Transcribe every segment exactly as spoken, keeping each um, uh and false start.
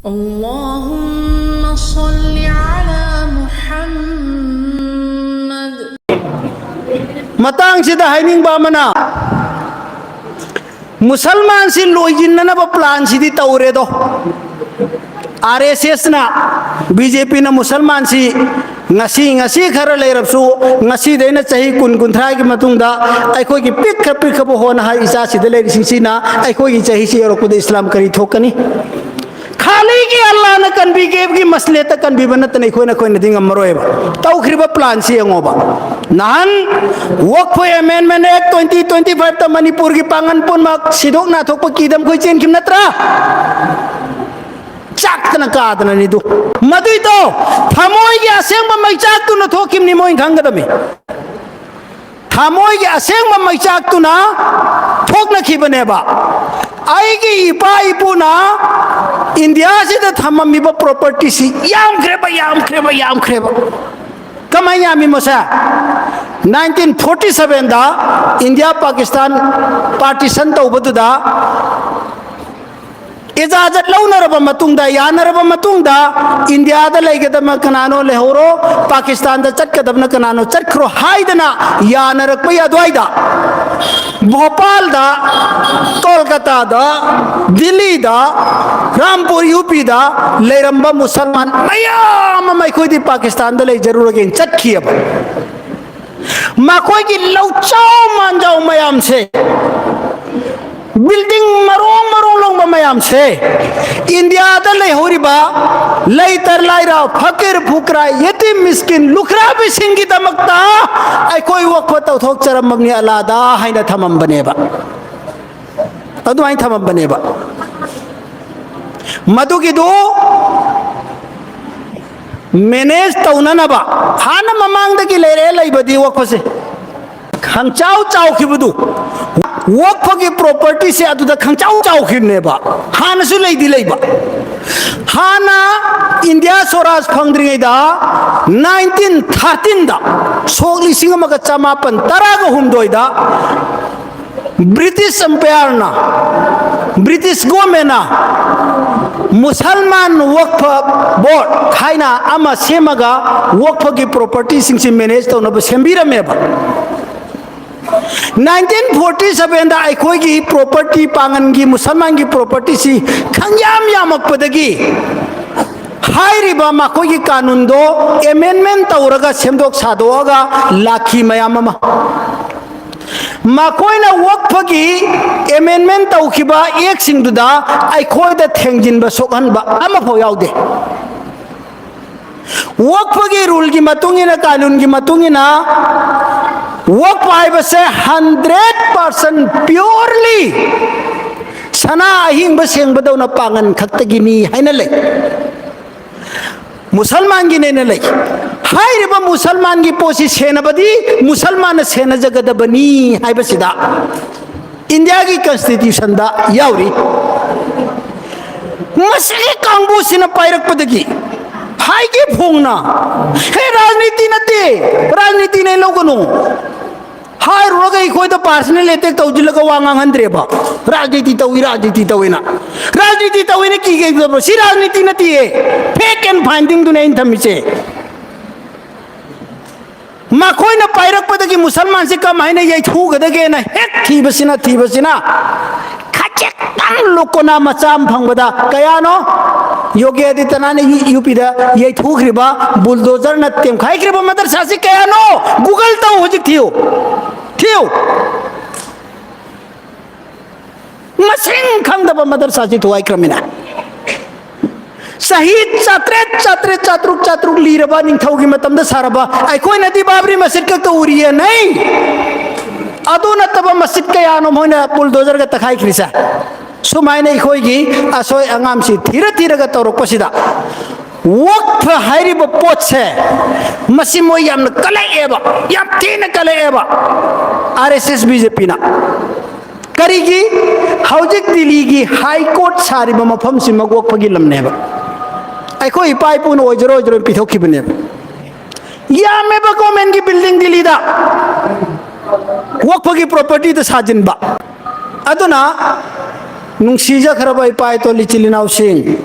اللهم صل على محمد. ꯃꯇꯥꯡꯁꯤꯗ ꯍꯥꯏꯅꯤꯡꯕ ꯑꯃꯅ, ꯃꯨꯁꯜꯃꯥꯟꯁꯤ ꯂꯣꯏꯁꯤꯟꯅꯅꯕ ꯄ꯭ꯂꯥꯟꯁꯤꯗꯤ ꯇꯧꯔꯦꯗꯣ꯫ ꯑꯥꯔ ꯑꯦꯁ ꯑꯦꯁꯅ, ꯕꯤ ꯖꯦ ꯄꯤꯅ ꯃꯨꯁꯜꯃꯥꯟꯁꯤ ꯉꯁꯤ, ꯉꯁꯤ ꯈꯔ ꯂꯩꯔꯕꯁꯨ, ꯉꯁꯤꯗꯩꯅ ꯆꯍꯤ ꯀꯨꯟ, ꯀꯨꯟꯊ꯭ꯔꯥꯒꯤ ꯃꯇꯨꯡꯗ ꯑꯩꯈꯣꯏꯒꯤ ꯄꯤꯛꯈ꯭ꯔ ꯄꯤꯛꯈ꯭ꯔꯕ ꯍꯣꯠꯅꯍꯥ ꯏꯆꯥꯁꯤꯗ ꯂꯩꯔꯤꯁꯤꯡꯁꯤꯅ ꯑꯩꯈꯣꯏꯒꯤ ꯆꯍꯤꯁꯤ ꯌꯧꯔꯛꯄꯗ ꯏꯁꯂꯥꯝ ꯀꯔꯤ ꯊꯣꯛꯀꯅꯤ? ꯈꯥꯂꯤꯒꯤ ꯑꯜꯂꯥꯅ ꯀꯟꯕꯤꯒꯦꯒꯤ ꯃꯁꯂꯦꯠꯇ ꯀꯟꯕꯤꯕ ꯅꯠꯇꯅ ꯑꯩꯈꯣꯏꯅ, ꯑꯩꯈꯣꯏꯅꯗꯤ ꯉꯝꯃꯔꯣꯏꯕ꯫ ꯇꯧꯈ꯭ꯔꯤꯕ ꯄ꯭ꯂꯥꯟꯁꯤ ꯌꯦꯡꯉꯣꯕ꯫ ꯅꯍꯥꯟ ꯋꯛꯐ ꯑꯦꯃꯦꯟꯃꯦꯟ ꯑꯦꯛ ꯇ꯭ꯋꯦꯟꯇꯤ ꯇ꯭ꯋꯦꯟꯇꯤ ꯐꯥꯏꯚꯇ ꯃꯅꯤꯄꯨꯔꯒꯤ ꯄꯥꯡꯒꯜ ꯄꯨꯝꯅꯃꯛ ꯁꯤꯗꯣꯛ ꯅꯥꯊꯣꯛꯄ ꯀꯤꯗꯅ ꯑꯩꯈꯣꯏ ꯆꯦꯟꯈꯤꯕ ꯅꯠꯇ꯭ꯔꯥ? ꯆꯥꯛꯇꯅ ꯀꯥꯗꯅꯅꯤꯗꯨ꯫ ꯃꯗꯨꯏꯗꯣ ꯊꯃꯣꯏꯒꯤ ꯑꯁꯦꯡꯕ ꯃꯩꯆꯥꯛꯇꯨꯅ ꯊꯣꯛꯈꯤꯕꯅꯤ, ꯃꯣꯏꯅ ꯈꯪꯒꯗꯕꯅꯤ꯫ ꯊꯃꯣꯏꯒꯤ ꯑꯁꯦꯡꯕ ꯃꯩꯆꯥꯛꯇꯨꯅ ꯊꯣꯛꯅꯈꯤꯕꯅꯦꯕ꯫ ꯑꯩꯒꯤ ꯏꯄꯥ ꯏꯄꯨꯅ ꯏꯟꯗꯤꯌꯥꯁꯤꯗ ꯊꯝꯃꯝꯃꯤꯕ ꯄ꯭ꯔꯣꯄꯔꯇꯤꯁꯤ ꯌꯥꯝꯈ꯭ꯔꯦꯕ, ꯌꯥꯝꯈ꯭ꯔꯦꯕ, ꯌꯥꯝꯈ꯭ꯔꯦꯕ꯫ ꯀꯃꯥꯏꯅ ꯌꯥꯝꯃꯤ ꯃꯁꯦ? ꯅꯥꯏꯟꯇꯤꯟ ꯐꯣꯔꯇꯤ ꯁꯚꯦꯟꯗ ꯏꯟꯗꯤꯌꯥ ꯄꯥꯀꯤꯁꯇꯥꯟ ꯄꯥꯔꯇꯤꯁꯟ ꯇꯧꯕꯗꯨꯗ ꯏꯖꯥꯖꯠ ꯂꯧꯅꯔꯕ ꯃꯇꯨꯡꯗ, ꯌꯥꯅꯔꯕ ꯃꯇꯨꯡꯗ, ꯏꯟꯗꯤꯌꯥꯗ ꯂꯩꯒꯗꯕ ꯀꯅꯥꯅꯣ ꯂꯩꯍꯧꯔꯣ, ꯄꯥꯀꯤꯁꯇꯥꯟꯗ ꯆꯠꯀꯗꯕꯅ ꯀꯅꯥꯅꯣ ꯆꯠꯈ꯭ꯔꯣ ꯍꯥꯏꯗꯅ ꯌꯥꯅꯔꯛꯄꯒꯤ ꯑꯗꯨꯋꯥꯏꯗ, ꯚꯣꯄꯥꯜꯗ, ꯀꯣꯜꯀꯇꯥꯗ, ꯗꯤꯜꯂꯤꯗ, ꯔꯥꯝꯄꯨꯔ ꯌꯨ ꯄꯤꯗ ꯂꯩꯔꯝꯕ ꯃꯨꯁꯜꯃꯥꯟ ꯃꯌꯥꯝ ꯑꯃ ꯑꯩꯈꯣꯏꯗꯤ ꯄꯥꯀꯤꯁꯇꯥꯟꯗ ꯂꯩꯖꯔꯨꯔꯒꯦꯅ ꯆꯠꯈꯤꯑꯕ꯫ ꯃꯈꯣꯏꯒꯤ ꯂꯧꯆꯥꯎ ꯃꯥꯟꯖꯥꯎ ꯃꯌꯥꯝꯁꯦ, ꯕꯤꯜꯗꯤꯡ ꯃꯔꯣꯡ ꯃꯔꯣꯡ ꯂꯣꯡꯕ ꯃꯌꯥꯝꯁꯦ, ꯏꯟꯗꯤꯌꯥꯗ ꯂꯩꯍꯧꯔꯤꯕ ꯂꯩꯇ ꯂꯥꯏꯔ, ꯐꯀꯤꯔ ꯐꯨꯀ꯭ꯔꯥ, ꯌꯦꯇꯤꯝ ꯃꯤꯁꯀꯤꯟ, ꯂꯨꯈ꯭ꯔꯥꯕꯤꯁꯤꯡꯒꯤꯗꯃꯛꯇ ꯑꯩꯈꯣꯏ ꯋꯛꯐ ꯇꯧꯊꯣꯛꯆꯔꯝꯕꯅꯤ ꯑꯂꯥꯗ ꯍꯥꯏꯅ ꯊꯝꯃꯝꯕꯅꯦꯕ꯫ ꯑꯗꯨꯃꯥꯏꯅ ꯊꯝꯃꯝꯕꯅꯦꯕ꯫ ꯃꯗꯨꯒꯤꯗꯨ ꯃꯦꯅꯦꯖ ꯇꯧꯅꯅꯕ ꯍꯥꯟꯅ ꯃꯃꯥꯡꯗꯒꯤ ꯂꯩꯔꯦ ꯂꯩꯕꯗꯤ ꯋꯛꯐꯁꯦ ꯈꯪꯆꯥꯎ ꯆꯥꯎꯈꯤꯕꯗꯨ, ꯋꯛꯐꯒꯤ ꯄ꯭ꯔꯣꯄꯔꯇꯤꯁꯦ ꯑꯗꯨꯗ ꯈꯪꯆꯥꯎ ꯆꯥꯎꯈꯤꯕꯅꯦꯕ꯫ ꯍꯥꯟꯅꯁꯨ ꯂꯩꯗꯤ ꯂꯩꯕ꯫ ꯍꯥꯟꯅ ꯏꯟꯗꯤꯌꯥ ꯁ꯭ꯋꯔꯥꯖ ꯐꯪꯗ꯭ꯔꯤꯉꯩꯗ, ꯅꯥꯏꯟꯇꯤꯟ ꯊꯥꯔꯇꯤꯟꯗ, ꯁꯣꯛ ꯂꯤꯁꯤꯡ ꯑꯃꯒ ꯆꯃꯥꯄꯟ ꯇꯔꯥꯒ ꯍꯨꯝꯗꯣꯏꯗ, ꯕ꯭ꯔꯤꯇꯤꯁ ꯑꯝꯄꯥꯌꯔꯅ, ꯕ꯭ꯔꯤꯇꯤꯁ ꯒꯣꯔꯃꯦꯟꯅ ꯃꯨꯁꯜꯃꯥꯟ ꯋꯛꯐ ꯕꯣꯔꯗ ꯍꯥꯏꯅ ꯑꯃ ꯁꯦꯝꯃꯒ ꯋꯛꯐꯒꯤ ꯄ꯭ꯔꯣꯄꯔꯇꯤꯁꯤꯡꯁꯤ ꯃꯦꯅꯦꯖ ꯇꯧꯅꯕ ꯁꯦꯝꯕꯤꯔꯝꯃꯦꯕ꯫ ꯅꯥꯏꯟꯇꯤꯟ ꯐꯣꯔꯇꯤ ꯁꯚꯦꯟꯗ ꯑꯩꯈꯣꯏꯒꯤ ꯄ꯭ꯔꯣꯄꯔꯇꯤ, ꯄꯥꯡꯒꯟꯒꯤ, ꯃꯨꯁꯜꯃꯥꯟꯒꯤ ꯄ꯭ꯔꯣꯄꯔꯇꯤꯁꯤ ꯈꯪꯌꯥꯝ ꯌꯥꯝꯃꯛꯄꯗꯒꯤ ꯍꯥꯏꯔꯤꯕ ꯃꯈꯣꯏꯒꯤ ꯀꯥꯅꯨꯟꯗꯣ ꯑꯦꯃꯦꯟꯃꯦꯟ ꯇꯧꯔꯒ ꯁꯦꯝꯗꯣꯛ ꯁꯥꯗꯣꯛꯑꯒ ꯂꯥꯛꯈꯤ ꯃꯌꯥꯝ ꯑꯃ꯫ ꯃꯈꯣꯏꯅ ꯋꯛꯐꯒꯤ ꯑꯦꯃꯦꯟꯃꯦꯟ ꯇꯧꯈꯤꯕ ꯑꯦꯛꯁꯤꯡꯗꯨꯗ ꯑꯩꯈꯣꯏꯗ ꯊꯦꯡꯖꯤꯟꯕ ꯁꯣꯛꯍꯟꯕ ꯑꯃꯐꯥꯎ ꯌꯥꯎꯗꯦ꯫ ꯋꯛꯐꯒꯤ ꯔꯨꯜꯒꯤ ꯃꯇꯨꯡ ꯏꯟꯅ, ꯀꯥꯅꯨꯟꯒꯤ ꯃꯇꯨꯡ ꯏꯟꯅ, ꯋꯛꯐ ꯍꯥꯏꯕꯁꯦ ꯍꯟꯗ꯭ꯔꯦꯠ ꯄꯥꯔꯁꯦꯟ ꯄ꯭ꯌꯣꯔꯂꯤ ꯁꯅꯥ ꯑꯍꯤꯡꯕ ꯁꯦꯡꯕꯗꯧꯅ ꯄꯥꯡꯒꯟ ꯈꯛꯇꯒꯤꯅꯤ ꯍꯥꯏꯅ ꯂꯩ꯫ ꯃꯨꯁꯜꯃꯥꯟꯒꯤꯅꯦꯅ ꯂꯩ꯫ ꯍꯥꯏꯔꯤꯕ ꯃꯨꯁꯜꯃꯥꯟꯒꯤ ꯄꯣꯠꯁꯤ ꯁꯦꯟꯅꯕꯗꯤ ꯃꯨꯁꯜꯃꯥꯟꯅ ꯁꯦꯟꯅꯖꯒꯗꯕꯅꯤ ꯍꯥꯏꯕꯁꯤꯗ ꯏꯟꯗꯤꯌꯥꯒꯤ ꯀꯟꯁꯇꯤꯇ꯭ꯌꯨꯁꯟꯗ ꯌꯥꯎꯔꯤ꯫ ꯃꯁꯤꯒꯤ ꯀꯥꯡꯕꯨꯁꯤꯅ ꯄꯥꯏꯔꯛꯄꯗꯒꯤ ꯍꯥꯏꯒꯦ ꯐꯣꯡꯅ, "ꯍꯦ, ꯔꯥꯖꯅꯤꯇꯤ ꯅꯠꯇꯦ, ꯔꯥꯖꯅꯤꯇꯤꯅꯦ ꯂꯧꯒꯅꯨ" ꯍꯥꯏꯔꯨꯔꯒ ꯑꯩꯈꯣꯏꯗ ꯄꯥꯔꯁꯅꯦꯜ ꯑꯦꯇꯦꯛ ꯇꯧꯁꯤꯜꯂꯒ ꯋꯥ ꯉꯥꯡꯍꯟꯗ꯭ꯔꯦꯕ꯫ "ꯔꯥꯖꯅꯤꯇꯤ ꯇꯧꯏ, ꯔꯥꯖꯅꯤꯇꯤ ꯇꯧꯏꯅ"꯫ ꯔꯥꯖꯅꯤꯇꯤ ꯇꯧꯏꯅ ꯀꯤꯒꯗꯕ꯭ꯔꯣ? ꯁꯤ ꯔꯥꯖꯅꯤꯇꯤ ꯅꯠꯇꯦꯌꯦ꯫ ꯐꯦꯛ ꯑꯦꯟ ꯐꯥꯏꯟꯗꯤꯡꯗꯨꯅꯦ ꯑꯩꯅ ꯊꯝꯃꯤꯁꯦ꯫ ꯃꯈꯣꯏꯅ ꯄꯥꯏꯔꯛꯄꯗꯒꯤ ꯃꯨꯁꯜꯃꯥꯟꯁꯤ ꯀꯃꯥꯏꯅ ꯌꯩꯊꯣꯛꯒꯗꯒꯦꯅ ꯍꯦꯛ ꯊꯤꯕꯁꯤꯅ, ꯊꯤꯕꯁꯤꯅ, ꯈꯖꯤꯛꯇꯪ ꯂꯨꯀꯣꯅꯥ ꯃꯆꯥ ꯑꯃ ꯐꯪꯕꯗ, ꯀꯌꯥꯅꯣ ꯌꯣꯒꯤ ꯑꯥꯗꯤꯇ꯭ꯌꯅꯥꯊꯅ ꯌꯨ-, UP ꯗ ꯌꯩꯊꯣꯛꯈ꯭ꯔꯤꯕ, ꯕꯨꯜꯗꯣꯖꯔꯅ ꯇꯦꯝꯈꯥꯏꯈ꯭ꯔꯤꯕ ꯃꯗꯔꯁꯥꯁꯤ ꯀꯌꯥꯅꯣ? Google ꯇꯧ ꯍꯧꯖꯤꯛ, ꯊꯤꯌꯨ, ꯊꯤꯌꯨ꯫ ꯃꯁꯤꯡ ꯈꯪꯗꯕ ꯃꯗꯔꯁꯥꯁꯤ ꯊꯨꯒꯥꯏꯈ꯭ꯔꯃꯤꯅ꯫ ꯆꯍꯤ ꯆꯥꯇ꯭ꯔꯦꯠ, ꯆꯥꯇ꯭ꯔꯦꯠ, ꯆꯥꯇ꯭ꯔꯨꯛ, ꯆꯥꯇ꯭ꯔꯨꯛ ꯂꯤꯔꯕ ꯅꯤꯡꯊꯧꯒꯤ ꯃꯇꯝꯗ ꯁꯥꯔꯕ, ꯑꯩꯈꯣꯏꯅꯗꯤ ꯕꯥꯕ꯭ꯔꯤ ꯃꯁꯖꯤꯗ ꯈꯛꯇ ꯎꯔꯤꯌꯦ, ꯅꯩ꯫ ꯑꯗꯨ ꯅꯠꯇꯕ ꯃꯁꯖꯤꯗ ꯀꯌꯥꯅꯣ ꯃꯣꯏꯅ ꯕꯨꯜꯗꯣꯖꯔꯒ ꯇꯛꯈꯥꯏꯈ꯭ꯔꯤꯁꯦ? ꯁꯨꯃꯥꯏꯅ ꯑꯩꯈꯣꯏꯒꯤ ꯑꯁꯣꯏ ꯑꯉꯥꯝꯁꯤ ꯊꯤꯔ ꯊꯤꯔꯒ ꯇꯧꯔꯛꯄꯁꯤꯗ, ꯋꯛꯐ ꯍꯥꯏꯔꯤꯕ ꯄꯣꯠꯁꯦ, ꯃꯁꯤ ꯃꯣꯏ ꯌꯥꯝꯅ ꯀꯜꯂꯛꯑꯦꯕ, ꯌꯥꯝ ꯊꯤꯅ ꯀꯜꯂꯛꯑꯦꯕ, RSS, BJP ꯅ꯫ ꯀꯔꯤꯒꯤ? ꯍꯧꯖꯤꯛ ꯗꯤꯜꯂꯤꯒꯤ ꯍꯥꯏ ꯀꯣꯔꯠ ꯁꯥꯔꯤꯕ ꯃꯐꯝꯁꯤꯃꯛ ꯋꯛꯐꯒꯤ ꯂꯝꯅꯦꯕ꯫ ꯑꯩꯈꯣꯏ ꯏꯄꯥ ꯏꯄꯨꯅ ꯑꯣꯏꯖꯔꯣꯏ ꯑꯣꯏꯖꯔꯣꯏ ꯄꯤꯊꯣꯛꯈꯤꯕꯅꯦꯕ꯫ ꯌꯥꯝꯃꯦꯕ ꯒꯣꯔꯃꯦꯟꯒꯤ ꯕꯤꯜꯗꯤꯡ ꯗꯤꯜꯂꯤꯗ ꯋꯛꯐꯒꯤ ꯄ꯭ꯔꯣꯄꯔꯇꯤꯗ ꯁꯥꯖꯤꯟꯕ꯫ ꯑꯗꯨꯅ ꯅꯨꯡꯁꯤꯖꯈ꯭ꯔꯕ ꯏꯄꯥ ꯏꯇꯣꯜ ꯏꯆꯤꯜ ꯏꯅꯥꯎꯁꯤꯡ,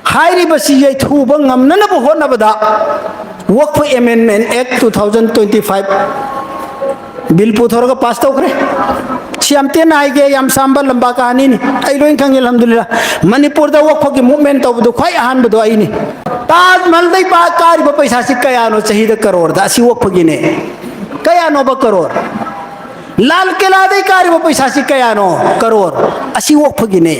ꯍꯥꯏꯔꯤꯕꯁꯤ ꯌꯩꯊꯨꯕ ꯉꯝꯅꯅꯕ ꯍꯣꯠꯅꯕꯗ Work Amendment Act two thousand twenty five bill ꯄꯨꯊꯣꯔꯒ ꯄꯥꯁ ꯇꯧꯈ꯭ꯔꯦ꯫ ꯁꯤ ꯌꯥꯝ ꯇꯦꯟꯅ ꯍꯥꯏꯒꯦ, ꯌꯥꯝ ꯁꯥꯡꯕ ꯂꯝꯕꯥ ꯀꯍꯥꯅꯤꯅꯤ, ꯑꯩ ꯂꯣꯏ ꯈꯪꯉꯦ, ꯑꯜꯍꯝꯗꯨꯂꯤꯜꯂꯥ꯫ ꯃꯅꯤꯄꯨꯔꯗ Work ꯒꯤ movement ꯇꯧꯕꯗꯣ ꯈ꯭ꯋꯥꯏ ꯑꯍꯥꯟꯕꯗꯣ ꯑꯩꯅꯤ꯫ ꯇꯥꯖ ꯃꯍꯜꯗꯩ ꯄꯥ-, ꯀꯥꯔꯤꯕ ꯄꯩꯁꯥꯁꯤ ꯀꯌꯥꯅꯣ ꯆꯍꯤꯗ ꯀꯔꯣꯔꯗ? ꯑꯁꯤ Work ꯒꯤꯅꯦ꯫ ꯀꯌꯥꯅꯣꯕ ꯀꯔꯣꯔ? ꯂꯥꯜ ꯀꯦꯂꯥꯗꯩ ꯀꯥꯔꯤꯕ ꯄꯩꯁꯥꯁꯤ ꯀꯌꯥꯅꯣ? ꯀꯔꯣꯔ꯫ ꯑꯁꯤ Work ꯒꯤꯅꯦ꯫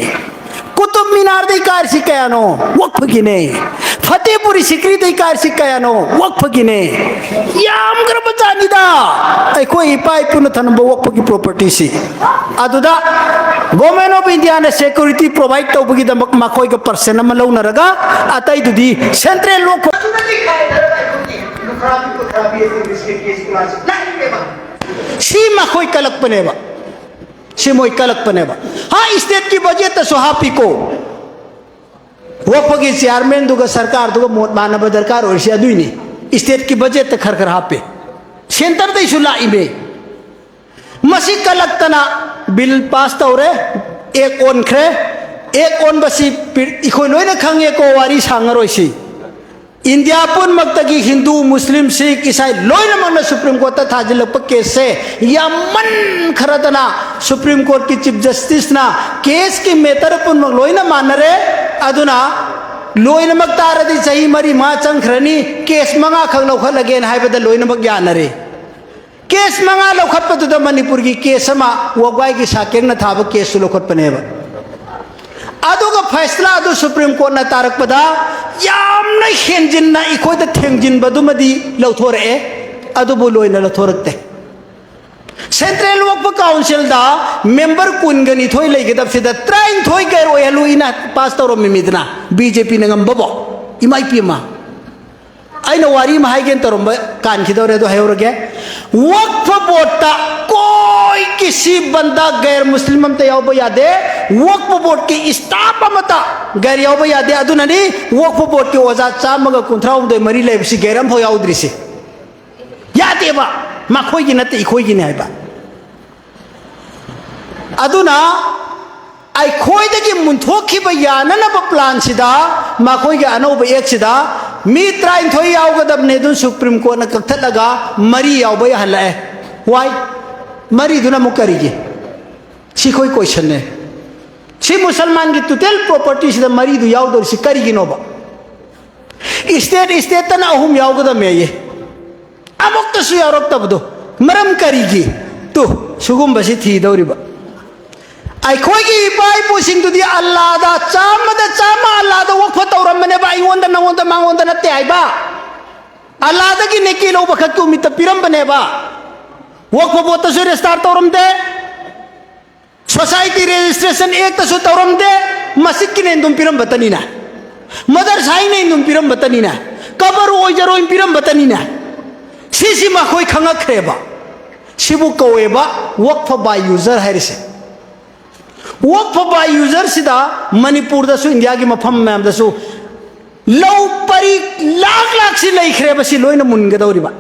ꯀꯨꯇꯨꯕ ꯃꯤꯅꯥꯔꯗꯩ ꯀꯥꯔꯤꯁꯤ ꯀꯌꯥꯅꯣ? Work ꯒꯤꯅꯦ꯫ ꯐꯇꯦꯄꯨꯔꯤ ꯁꯤꯀ꯭ꯔꯤꯗꯩ ꯀꯥꯔꯤꯁꯤ ꯀꯌꯥꯅꯣ? Work ꯒꯤꯅꯦ꯫ ꯌꯥꯝꯈ꯭ꯔꯕ ꯖꯥꯠꯅꯤꯗ ꯑꯩꯈꯣꯏ ꯏꯄꯥ ꯏꯄꯨꯅ ꯊꯅꯝꯕ Work ꯒꯤ property ꯁꯤ꯫ ꯑꯗꯨꯗ Government of India ꯅ security provide ꯇꯧꯕꯒꯤꯗꯃꯛ ꯃꯈꯣꯏꯒ percent ꯑꯃ ꯂꯧꯅꯔꯒ, ꯑꯇꯩꯗꯨꯗꯤ central Work ꯁꯤ ꯃꯈꯣꯏ ꯀꯜꯂꯛꯄꯅꯦꯕ꯫ ꯁꯤ ꯃꯣꯏ ꯀꯜꯂꯛꯄꯅꯦꯕ꯫ ꯍꯥ, state ꯀꯤ budget ꯇꯁꯨ ꯍꯥꯞꯄꯤꯀꯣ꯫ Work ꯒꯤ chairman ꯗꯨꯒ ꯁꯔꯀꯥꯔꯗꯨꯒ ꯃꯣꯠ ꯃꯥꯟꯅꯕ ꯗꯔꯀꯥꯔ ꯑꯣꯏꯔꯤꯁꯦ ꯑꯗꯨꯏꯅꯤ꯫ State ꯀꯤ budget ꯇ ꯈꯔ ꯈꯔ ꯍꯥꯞꯄꯦ꯫ Centre ꯗꯩꯁꯨ ꯂꯥꯛꯏꯃꯦ꯫ ꯃꯁꯤ ꯀꯜꯂꯛꯇꯅ bill pass ꯇꯧꯔꯦ, Act ꯑꯣꯟꯈ꯭ꯔꯦ꯫ Act ꯑꯣꯟꯕꯁꯤ ꯄꯤ-, ꯑꯩꯈꯣꯏ ꯂꯣꯏꯅ ꯈꯪꯉꯦꯀꯣ, ꯋꯥꯔꯤ ꯁꯥꯡꯉꯔꯣꯏꯁꯤ꯫ ꯏꯟꯗꯤꯌꯥ ꯄꯨꯝꯅꯃꯛꯇꯒꯤ ꯍꯤꯟꯗꯨ, ꯃꯨꯁꯂꯤꯝ, ꯁꯤꯈ, ꯏꯁꯥꯏ ꯂꯣꯏꯅꯃꯛꯅ Supreme Court ꯇ ꯊꯥꯖꯤꯜꯂꯛꯄ case ꯁꯦ ꯌꯥꯝꯃꯟꯈ꯭ꯔꯗꯅ Supreme Court ꯀꯤ Chief Justice ꯅ case ꯀꯤ matter ꯄꯨꯝꯅꯃꯛ ꯂꯣꯏꯅ ꯃꯥꯟꯅꯔꯦ꯫ ꯑꯗꯨꯅ ꯂꯣꯏꯅꯃꯛ ꯇꯥꯔꯗꯤ ꯆꯍꯤ ꯃꯔꯤ ꯃꯉꯥ ꯆꯪꯈ꯭ꯔꯅꯤ, case ꯃꯉꯥꯈꯛ ꯂꯧꯈꯠꯂꯒꯦꯅ ꯍꯥꯏꯕꯗ ꯂꯣꯏꯅꯃꯛ ꯌꯥꯅꯔꯦ꯫ Case ꯃꯉꯥ ꯂꯧꯈꯠꯄꯗꯨꯗ ꯃꯅꯤꯄꯨꯔꯒꯤ case ꯑꯃ ꯋꯥꯒꯥꯏꯒꯤ ꯁꯥꯀꯦꯡꯅ ꯊꯥꯕ case ꯁꯨ ꯂꯧꯈꯠꯄꯅꯦꯕ꯫ ꯑꯗꯨꯒ ꯐꯩꯁꯂꯥ ꯑꯗꯨ Supreme Court ꯅ ꯇꯥꯔꯛꯄꯗ ꯌꯥꯝꯅ ꯍꯦꯟꯖꯤꯟꯅ ꯑꯩꯈꯣꯏꯗ ꯊꯦꯡꯖꯤꯟꯕꯗꯨꯃꯗꯤ ꯂꯧꯊꯣꯔꯛꯑꯦ, ꯑꯗꯨꯕꯨ ꯂꯣꯏꯅ ꯂꯧꯊꯣꯔꯛꯇꯦ꯫ Central Work Council ꯗ member ꯀꯨꯟꯒ ꯅꯤꯊꯣꯏ ꯂꯩꯒꯗꯕꯁꯤꯗ ꯇꯔꯥꯅꯤꯊꯣꯏ ꯒꯩꯔ ꯑꯣꯏꯍꯜꯂꯨ ꯏꯅ pass ꯇꯧꯔꯝꯃꯤꯃꯤꯗꯅ, B J P ꯅ ꯉꯝꯕꯕꯣ? ꯏꯃꯥ ꯏꯄꯦꯝꯃ꯫ ꯑꯩꯅ ꯋꯥꯔꯤ ꯑꯃ ꯍꯥꯏꯒꯦꯅ ꯇꯧꯔꯝꯕ ꯀꯥꯟꯈꯤꯗꯧꯔꯦ, ꯑꯗꯨ ꯍꯥꯏꯍꯧꯔꯒꯦ꯫ Work Board ꯇ ꯀꯣꯏ ꯀꯤꯁꯤ ꯕꯟꯗꯥ ꯒꯩꯔ ꯃꯨꯁꯂꯤꯝ ꯑꯝꯇ ꯌꯥꯎꯕ ꯌꯥꯗꯦ꯫ Work Board ꯀꯤ staff ꯑꯃꯠꯇ ꯒꯩꯔ ꯌꯥꯎꯕ ꯌꯥꯗꯦ꯫ ꯑꯗꯨꯅꯅꯤ Work Board ꯀꯤ ꯑꯣꯖꯥ ꯆꯥꯝꯃꯒ ꯀꯨꯟꯊ꯭ꯔꯥ ꯍꯨꯝꯗꯣꯏ ꯃꯔꯤ ꯂꯩꯕꯁꯤ ꯒꯩꯔ ꯑꯝꯐꯥꯎ ꯌꯥꯎꯗ꯭ꯔꯤꯁꯤ꯫ ꯌꯥꯗꯦꯕ, ꯃꯈꯣꯏꯒꯤ ꯅꯠꯇꯦ, ꯑꯩꯈꯣꯏꯒꯤꯅꯤ ꯍꯥꯏꯕ꯫ ꯑꯗꯨꯅ ꯑꯩꯈꯣꯏꯗꯒꯤ ꯃꯨꯟꯊꯣꯛꯈꯤꯕ ꯌꯥꯅꯅꯕ ꯄ꯭ꯂꯥꯟꯁꯤꯗ, ꯃꯈꯣꯏꯒꯤ ꯑꯅꯧꯕ ꯑꯦꯛꯁꯤꯗ ꯃꯤ ꯇꯔꯥꯅꯤꯊꯣꯏ ꯌꯥꯎꯒꯗꯕꯅꯦ, ꯑꯗꯨ ꯁꯨꯄ꯭ꯔꯤꯝ ꯀꯣꯔꯠꯅ ꯀꯛꯊꯠꯂꯒ ꯃꯔꯤ ꯌꯥꯎꯕ ꯌꯥꯍꯜꯂꯛꯑꯦ꯫ ꯋꯥꯏ? ꯃꯔꯤꯗꯨꯅ ꯑꯃꯨꯛ ꯀꯔꯤꯒꯤ? ꯁꯤ ꯑꯩꯈꯣꯏ ꯀꯣꯏꯁꯟꯅꯦ꯫ ꯁꯤ ꯃꯨꯁꯜꯃꯥꯟꯒꯤ ꯇꯣꯇꯦꯜ ꯄ꯭ꯔꯣꯄꯔꯇꯤꯁꯤꯗ ꯃꯔꯤꯗꯨ ꯌꯥꯎꯗꯧꯔꯤꯁꯤ ꯀꯔꯤꯒꯤꯅꯣꯕ? ꯏꯁꯇꯦꯠ ꯏꯁꯇꯦꯠꯇꯅ ꯑꯍꯨꯝ ꯌꯥꯎꯒꯗꯕꯅꯦꯌꯦ, ꯑꯃꯨꯛꯇꯁꯨ ꯌꯥꯎꯔꯛꯇꯕꯗꯣ꯫ ꯃꯔꯝ ꯀꯔꯤꯒꯤ? ꯇꯨ, ꯁꯤꯒꯨꯝꯕꯁꯤ ꯊꯤꯗꯧꯔꯤꯕ꯫ ꯑꯩꯈꯣꯏꯒꯤ ꯏꯄꯥ ꯏꯄꯨꯁꯤꯡꯗꯨꯗꯤ ꯑꯜꯂꯥꯗ, ꯆꯥꯝꯃꯗ ꯆꯥꯝꯃ ꯑꯜꯂꯥꯗ ꯋꯛꯐ ꯇꯧꯔꯝꯕꯅꯦꯕ, ꯑꯩꯉꯣꯟꯗ, ꯅꯉꯣꯟꯗ, ꯃꯉꯣꯟꯗ ꯅꯠꯇꯦ ꯍꯥꯏꯕ꯫ ꯑꯜꯂꯥꯗꯒꯤ ꯅꯦꯀꯤ ꯂꯧꯕ ꯈꯛꯀꯤ ꯎꯃꯤꯠꯇ ꯄꯤꯔꯝꯕꯅꯦꯕ꯫ ꯋꯛꯐ ꯕꯣꯔꯗꯇꯁꯨ ꯔꯦꯖꯤꯁꯇꯥꯔ ꯇꯧꯔꯝꯗꯦ, ꯁꯣꯁꯥꯏꯇꯤ ꯔꯦꯖꯤꯁꯇ꯭ꯔꯦꯁꯟ ꯑꯦꯛꯇꯁꯨ ꯇꯧꯔꯝꯗꯦ꯫ ꯃꯁꯖꯤꯠꯀꯤꯅ ꯑꯗꯨꯝ ꯄꯤꯔꯝꯕꯇꯅꯤꯅ, ꯃꯗꯔꯁꯥꯒꯤꯅ ꯑꯗꯨꯝ ꯄꯤꯔꯝꯕꯇꯅꯤꯅ, ꯀꯕꯔ ꯑꯣꯏꯖꯔꯣꯏꯅ ꯄꯤꯔꯝꯕꯇꯅꯤꯅ꯫ ꯁꯤꯁꯤ ꯃꯈꯣꯏ ꯈꯪꯉꯛꯈ꯭ꯔꯦꯕ꯫ ꯁꯤꯕꯨ ꯀꯧꯋꯦꯕ ꯋꯛꯐ ꯕꯥꯏ ꯌꯨꯖꯔ ꯍꯥꯏꯔꯤꯁꯦ꯫ ꯋꯛꯐ ꯕꯥꯏ ꯌꯨꯖꯔꯁꯤꯗ ꯃꯅꯤꯄꯨꯔꯗꯁꯨ, ꯏꯟꯗꯤꯌꯥꯒꯤ ꯃꯐꯝ ꯃꯌꯥꯝꯗꯁꯨ ꯂꯧ ꯄꯔꯤ ꯂꯥꯛ ꯂꯥꯛꯁꯤ ꯂꯩꯈ꯭ꯔꯦꯕ, ꯁꯤ ꯂꯣꯏꯅ ꯃꯨꯟꯒꯗꯧꯔꯤꯕ꯫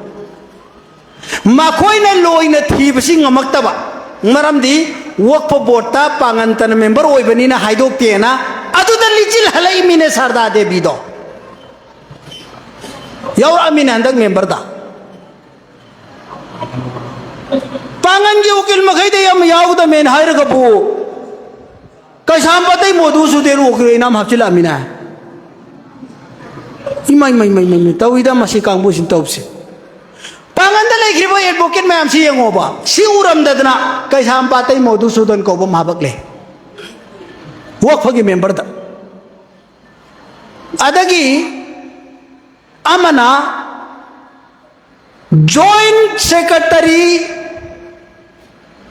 ꯃꯈꯣꯏꯅ ꯂꯣꯏꯅ ꯊꯤꯕꯁꯤ ꯉꯝꯃꯛꯇꯕ, ꯃꯔꯝꯗꯤ ꯋꯛꯐ ꯕꯣꯔꯗꯇ ꯄꯥꯡꯒꯟꯇꯅ ꯃꯦꯝꯕꯔ ꯑꯣꯏꯕꯅꯤꯅ ꯍꯥꯏꯗꯣꯛꯇꯦꯅ꯫ ꯑꯗꯨꯗ ꯂꯤꯆꯤꯜ ꯍꯜꯂꯛꯏꯃꯤꯅꯦ ꯁꯥꯔꯗꯥ ꯗꯦꯕꯤꯗꯣ꯫ ꯌꯥꯎꯔꯛꯑꯃꯤꯅꯦ ꯍꯟꯗꯛ ꯃꯦꯝꯕꯔꯗ꯫ ꯄꯥꯡꯒꯟꯒꯤ ꯎꯀꯤꯜ ꯃꯈꯩꯗ ꯌꯥꯝ ꯌꯥꯎꯒꯗꯃꯦꯅ ꯍꯥꯏꯔꯒꯕꯨ, ꯀꯩꯁꯥꯝꯄꯥꯠꯇꯩ ꯃꯣꯗꯨ ꯁꯨꯗꯦꯟ ꯎꯀꯤꯜ ꯑꯣꯏꯅ ꯑꯃ ꯍꯥꯞꯆꯤꯜꯂꯛꯑꯃꯤꯅꯦ꯫ ꯏꯃꯥꯏ, ꯃꯩ, ꯃꯩ, ꯃꯩ, ꯃꯩ, ꯇꯧꯏꯗ ꯃꯁꯤ ꯀꯥꯡꯕꯨꯁꯤꯅ ꯇꯧꯕꯁꯦ꯫ ꯄꯥꯡꯒꯟꯗ ꯂꯩꯈ꯭ꯔꯤꯕ ꯑꯦꯗꯚꯣꯀꯦꯠ ꯃꯌꯥꯝꯁꯤ ꯌꯦꯡꯉꯣꯕ, ꯁꯤ ꯎꯔꯝꯗꯗꯅ ꯀꯩꯁꯥꯝꯄꯥꯠꯇꯩ ꯃꯣꯗꯨ ꯁꯨꯗꯟ ꯀꯧꯕ ꯑꯃ ꯍꯥꯄꯛꯂꯦ ꯋꯛꯐꯒꯤ ꯃꯦꯝꯕꯔꯗ꯫ ꯑꯗꯒꯤ ꯑꯃꯅ Joint Secretary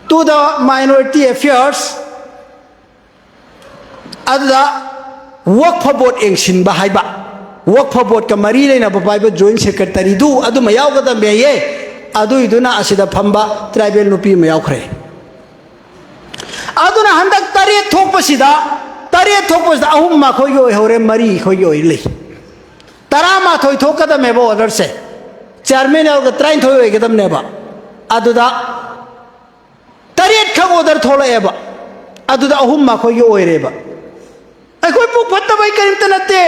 to the Minority Affairs, ꯑꯗꯨꯗ ꯋꯛꯐ ꯕꯣꯔꯗ ꯌꯦꯡꯁꯤꯟꯕ ꯍꯥꯏꯕ, ꯋꯛꯐ ꯕꯣꯔꯗꯀ ꯃꯔꯤ ꯂꯩꯅꯕ ꯄꯥꯏꯕ ꯖꯣꯏꯟ ꯁꯦꯀ꯭ꯔꯦꯇꯔꯤꯗꯨ ꯑꯗꯨꯃ ꯌꯥꯎꯒꯗꯕꯅꯦꯌꯦ꯫ ꯑꯗꯨꯏꯗꯨꯅ ꯑꯁꯤꯗ ꯐꯝꯕ ꯇ꯭ꯔꯥꯏꯕꯦꯜ ꯅꯨꯄꯤ ꯑꯃ ꯌꯥꯎꯈ꯭ꯔꯦ꯫ ꯑꯗꯨꯅ ꯍꯟꯗꯛ ꯇꯔꯦꯠ ꯊꯣꯛꯄꯁꯤꯗ, ꯇꯔꯦꯠ ꯊꯣꯛꯄꯁꯤꯗ ꯑꯍꯨꯝ ꯃꯈꯣꯏꯒꯤ ꯑꯣꯏꯍꯧꯔꯦ, ꯃꯔꯤ ꯑꯩꯈꯣꯏꯒꯤ ꯑꯣꯏ ꯂꯩ꯫ ꯇꯔꯥꯃꯥꯊꯣꯏ ꯊꯣꯛꯀꯗꯕꯅꯦꯕ ꯑꯣꯔꯗꯔꯁꯦ, ꯆꯤꯌꯥꯔꯃꯦꯟ ꯌꯥꯎꯔꯒ ꯇꯔꯥꯅꯤꯊꯣꯏ ꯑꯣꯏꯒꯗꯕꯅꯦꯕ꯫ ꯑꯗꯨꯗ ꯇꯔꯦꯠꯈꯛ ꯑꯣꯔꯗꯔ ꯊꯣꯛꯂꯛꯑꯦꯕ꯫ ꯑꯗꯨꯗ ꯑꯍꯨꯝ ꯃꯈꯣꯏꯒꯤ ꯑꯣꯏꯔꯦꯕ꯫ ꯑꯩꯈꯣꯏ ꯄꯨꯛ ꯐꯠꯇꯕꯩ ꯀꯔꯤꯝꯇ ꯅꯠꯇꯦ꯫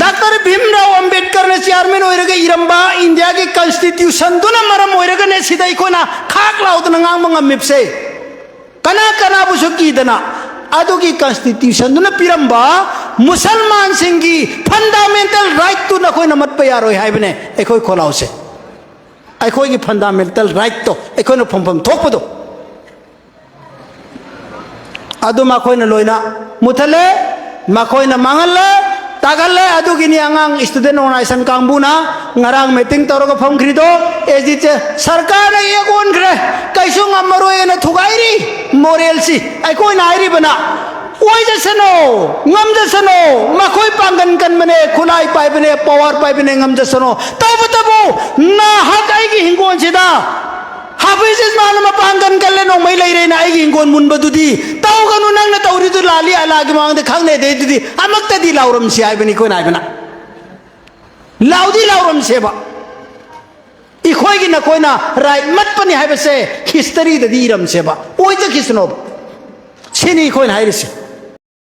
ꯗꯥꯛꯇꯔ ꯚꯤꯝꯔꯥꯎ ꯑꯝꯕꯦꯗꯀꯔꯅ ꯆꯤꯌꯥꯔꯃꯦꯟ ꯑꯣꯏꯔꯒ ꯏꯔꯝꯕ ꯏꯟꯗꯤꯌꯥꯒꯤ ꯀꯟꯁꯇꯤꯇ꯭ꯌꯨꯁꯟꯗꯨꯅ ꯃꯔꯝ ꯑꯣꯏꯔꯒꯅꯦ ꯁꯤꯗ ꯑꯩꯈꯣꯏꯅ ꯈꯥꯛ ꯂꯥꯎꯗꯅ ꯉꯥꯡꯕ ꯉꯝꯃꯤꯕꯁꯦ꯫ ꯀꯅꯥ ꯀꯅꯥꯕꯨꯁꯨ ꯀꯤꯗꯅ꯫ ꯑꯗꯨꯒꯤ ꯀꯟꯁꯇꯤꯇ꯭ꯌꯨꯁꯟꯗꯨꯅ ꯄꯤꯔꯝꯕ ꯃꯨꯁꯜꯃꯥꯟꯁꯤꯡꯒꯤ ꯐꯟꯗꯥꯃꯦꯟꯇꯦꯜ ꯔꯥꯏꯠꯇꯨ ꯅꯈꯣꯏꯅ ꯃꯠꯄ ꯌꯥꯔꯣꯏ ꯍꯥꯏꯕꯅꯦ꯫ ꯑꯩꯈꯣꯏ ꯈꯣꯜꯂꯥꯎꯁꯦ, ꯑꯩꯈꯣꯏꯒꯤ ꯐꯟꯗꯥꯃꯦꯟꯇꯦꯜ ꯔꯥꯏꯠꯇꯣ, ꯑꯩꯈꯣꯏꯅ ꯐꯪꯐꯝ ꯊꯣꯛꯄꯗꯣ, ꯑꯗꯨ ꯃꯈꯣꯏꯅ ꯂꯣꯏꯅ ꯃꯨꯊꯠꯂꯦ, ꯃꯈꯣꯏꯅ ꯃꯥꯡꯍꯜꯂꯦ, ꯇꯥꯛꯍꯜꯂꯦ꯫ ꯑꯗꯨꯒꯤꯅꯤ ꯑꯉꯥꯡ ꯁ꯭ꯇꯨꯗꯦꯟ ꯑꯣꯔꯒꯅꯥꯏꯖꯦꯁꯟ ꯀꯥꯡꯕꯨꯅ ꯉꯔꯥꯡ ꯃꯤꯇꯤꯡ ꯇꯧꯔꯒ ꯐꯝꯈ꯭ꯔꯤꯗꯣ꯫ ꯑꯦꯁ ꯗꯤ ꯁꯔꯀꯥꯔꯅ ꯑꯦꯛ ꯑꯣꯟꯈ꯭ꯔꯦ, ꯀꯩꯁꯨ ꯉꯝꯃꯔꯣꯏꯅ ꯊꯨꯒꯥꯏꯔꯤ꯫ ꯃꯣꯔꯦꯜꯁꯤ ꯑꯩꯈꯣꯏꯅ ꯍꯥꯏꯔꯤꯕꯅ, ꯑꯣꯏꯖꯁꯅꯣ, ꯉꯝꯖꯁꯅꯣ, ꯃꯈꯣꯏ ꯄꯥꯡꯒꯟ ꯀꯟꯕꯅꯦ, ꯈꯨꯠꯂꯥꯏ ꯄꯥꯏꯕꯅꯦ, ꯄꯋꯥꯔ ꯄꯥꯏꯕꯅꯦ, ꯉꯝꯖꯁꯅꯣ꯫ ꯇꯧꯕꯇꯕꯨ ꯅꯍꯥꯛ ꯑꯩꯒꯤ ꯍꯤꯡꯒꯣꯜꯁꯤꯗ ꯍꯥꯐꯤꯖ ꯏꯁꯃꯥꯅ ꯃꯄꯥꯡꯒꯜ ꯀꯜꯂꯦ, ꯅꯣꯡꯃꯩ ꯂꯩꯔꯦꯅ ꯑꯩꯒꯤ ꯍꯤꯡꯒꯣꯜ ꯃꯨꯟꯕꯗꯨꯗꯤ ꯇꯧꯒꯅꯨ, ꯅꯪꯅ ꯇꯧꯔꯤꯗꯨ ꯂꯥꯜꯂꯤ, ꯑꯜꯂꯥꯒꯤ ꯃꯃꯥꯡꯗ ꯈꯪꯅꯗꯦ꯫ ꯑꯗꯨꯗꯤ ꯑꯃꯛꯇꯗꯤ ꯂꯥꯎꯔꯝꯁꯤ ꯍꯥꯏꯕꯅꯤ ꯑꯩꯈꯣꯏꯅ ꯍꯥꯏꯕꯅ꯫ ꯂꯥꯎꯗꯤ ꯂꯥꯎꯔꯝꯁꯦꯕ꯫ ꯑꯩꯈꯣꯏꯒꯤ ꯅꯈꯣꯏꯅ ꯔꯥꯏꯠ ꯃꯠꯄꯅꯤ ꯍꯥꯏꯕꯁꯦ ꯍꯤꯁꯇꯔꯤꯗꯗꯤ ꯏꯔꯝꯁꯦꯕ, ꯑꯣꯏꯖꯈꯤꯁꯅꯣꯕ꯫ ꯁꯤꯅꯤ ꯑꯩꯈꯣꯏꯅ ꯍꯥꯏꯔꯤꯁꯦ꯫